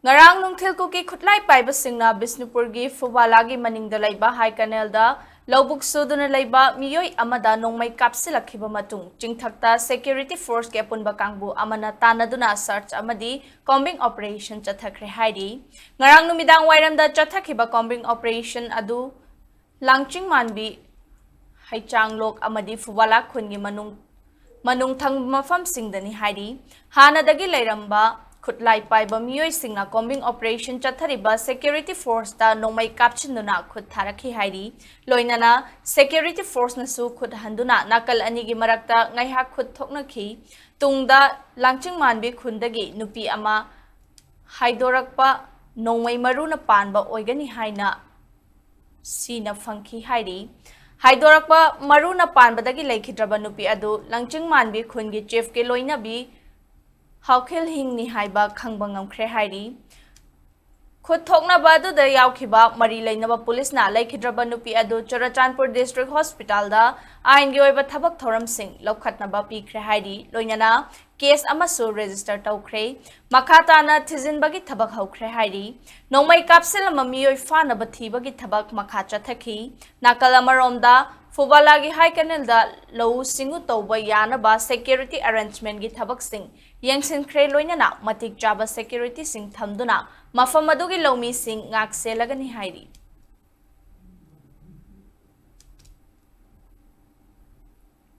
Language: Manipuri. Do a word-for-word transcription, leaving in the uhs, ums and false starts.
ꯉꯔꯥꯡ ꯅꯨꯡꯊꯤꯜ ꯀꯨꯀꯤ ꯈꯨꯠꯂꯥꯏ ꯄꯥꯏꯕꯁꯤꯡꯅ ꯕꯤꯁꯅꯨꯄꯨꯔꯒꯤ ꯐꯨꯕꯥꯂꯥꯒꯤ ꯃꯅꯤꯡꯗ ꯂꯩꯕ ꯍꯥꯏ ꯀꯅꯦꯜꯗ ꯂꯧꯕꯨꯛ ꯁꯨꯗꯨꯅ ꯂꯩꯕ ꯃꯤꯑꯣꯏ ꯑꯃꯗ ꯅꯣꯡꯃꯩ ꯀꯥꯞꯁꯤꯜꯂꯛꯈꯤꯕ ꯃꯇꯨꯡ, ꯆꯤꯡꯊꯛꯇ security forceꯀꯤ ꯑꯄꯨꯟꯕ ꯀꯥꯡꯕꯨ ꯑꯃꯅ ꯇꯥꯟꯅꯗꯨꯅ search ꯑꯃꯗꯤ combing operation ꯆꯠꯊꯈ꯭ꯔꯦ ꯍꯥꯏꯔꯤ꯫ ꯉꯔꯥꯡ ꯅꯨꯃꯤꯗꯥꯡ ꯋꯥꯏꯔꯝꯗ ꯆꯠꯊꯈꯤꯕ combing operation ꯑꯗꯨ ꯂꯥꯡꯆꯤꯡꯃꯥꯟꯕꯤ, ꯍꯩꯆꯥꯡꯂꯣꯛ ꯑꯃꯗꯤ ꯐꯨꯕꯥꯂꯥ ꯈꯨꯟꯒꯤ ꯃꯅꯨꯡ, ꯃꯅꯨꯡ ꯊꯪꯕ ꯃꯐꯝꯁꯤꯡꯗꯅꯤ ꯍꯥꯏꯔꯤ꯫ ꯍꯥꯟꯅꯗꯒꯤ ꯂꯩꯔꯝꯕ ꯈꯨꯠꯂꯥꯏ ꯄꯥꯏꯕ ꯃꯤꯑꯣꯏꯁꯤꯡꯅ combing operation ꯆꯠꯊꯔꯤꯕ security forceꯇ ꯅꯣꯡꯃꯩ ꯀꯥꯞꯁꯤꯟꯗꯨꯅ ꯈꯨꯠ ꯊꯥꯔꯛꯈꯤ ꯍꯥꯏꯔꯤ꯫ ꯂꯣꯏꯅꯅ security forceꯅꯁꯨ ꯈꯨꯠ ꯍꯟꯗꯨꯅ ꯅꯥꯀꯜ ꯑꯅꯤꯒꯤ ꯃꯔꯛꯇ ꯉꯥꯏꯍꯥꯛ ꯈꯨꯠ ꯊꯣꯛꯅꯈꯤ꯫ ꯇꯨꯡꯗ ꯂꯥꯡꯆꯤꯡꯃꯥꯟꯕꯤ ꯈꯨꯟꯗꯒꯤ ꯅꯨꯄꯤ ꯑꯃ ꯍꯥꯏꯗꯣꯔꯛꯄ ꯅꯣꯡꯃꯩ ꯃꯔꯨꯅ ꯄꯥꯟꯕ ꯑꯣꯏꯒꯅꯤ ꯍꯥꯏꯅ ꯁꯤꯅ ꯐꯪꯈꯤ ꯍꯥꯏꯔꯤ꯫ ꯍꯥꯏꯗꯣꯔꯛꯄ ꯃꯔꯨꯅ ꯄꯥꯟꯕꯗꯒꯤ ꯂꯩꯈꯤꯗ꯭ꯔꯕ ꯅꯨꯄꯤ ꯑꯗꯨ ꯂꯥꯡꯆꯤꯡꯃꯥꯟꯕꯤ ꯈꯨꯟꯒꯤ chiefꯀꯤ ꯂꯣꯏꯅꯕꯤ ꯍꯥꯎꯈꯤꯜ ꯍꯤꯡꯅꯤ ꯍꯥꯏꯕ ꯈꯪꯕ ꯉꯝꯈ꯭ꯔꯦ ꯍꯥꯏꯔꯤ꯫ ꯈꯨꯠ ꯊꯣꯛꯅꯕ ꯑꯗꯨꯗ ꯌꯥꯎꯈꯤꯕ ꯃꯔꯤ ꯂꯩꯅꯕ ꯄꯨꯂꯤꯁꯅ ꯂꯩꯈꯤꯗ꯭ꯔꯕ ꯅꯨꯄꯤ ꯑꯗꯨ ꯆꯨꯔꯆꯥꯟꯄꯨꯔ district hospitalꯗ ꯑꯥꯏꯟꯒꯤ ꯑꯣꯏꯕ ꯊꯕꯛ ꯊꯧꯔꯝꯁꯤꯡ ꯂꯧꯈꯠꯅꯕ ꯄꯤꯈ꯭ꯔꯦ ꯍꯥꯏꯔꯤ꯫ ꯂꯣꯏꯅꯅ case ꯑꯃꯁꯨ register ꯇꯧꯈ꯭ꯔꯦ꯫ ꯃꯈꯥ ꯇꯥꯅ ꯊꯤꯖꯤꯟꯕꯒꯤ ꯊꯕꯛ ꯍꯧꯈ꯭ꯔꯦ ꯍꯥꯏꯔꯤ꯫ ꯅꯣꯡꯃꯩ ꯀꯥꯞꯁꯤꯜꯂꯝꯕ ꯃꯤꯑꯣꯏ ꯐꯥꯅꯕ ꯊꯤꯕꯒꯤ ꯊꯕꯛ ꯃꯈꯥ ꯆꯠꯊꯈꯤ꯫ ꯅꯥꯀꯜ ꯑꯃꯔꯣꯝꯗ, ꯐꯨꯕꯥꯂꯥꯒꯤ ꯍꯥꯏ ꯀꯅꯦꯜꯗ ꯂꯧꯎ ꯁꯤꯡꯎ ꯇꯧꯕ ꯌꯥꯅꯕ security arrangementꯀꯤ ꯊꯕꯛꯁꯤꯡ ꯌꯦꯡꯁꯤꯟꯈ꯭ꯔꯦ, ꯂꯣꯏꯅꯅ ꯃꯇꯤꯛ ꯆꯥꯕ securityꯁꯤꯡ ꯊꯝꯗꯨꯅ ꯃꯐꯝ ꯑꯗꯨꯒꯤ ꯂꯧꯃꯤꯁꯤꯡ ꯉꯥꯛ ꯁꯦꯜꯂꯒꯅꯤ ꯍꯥꯏꯔꯤ꯫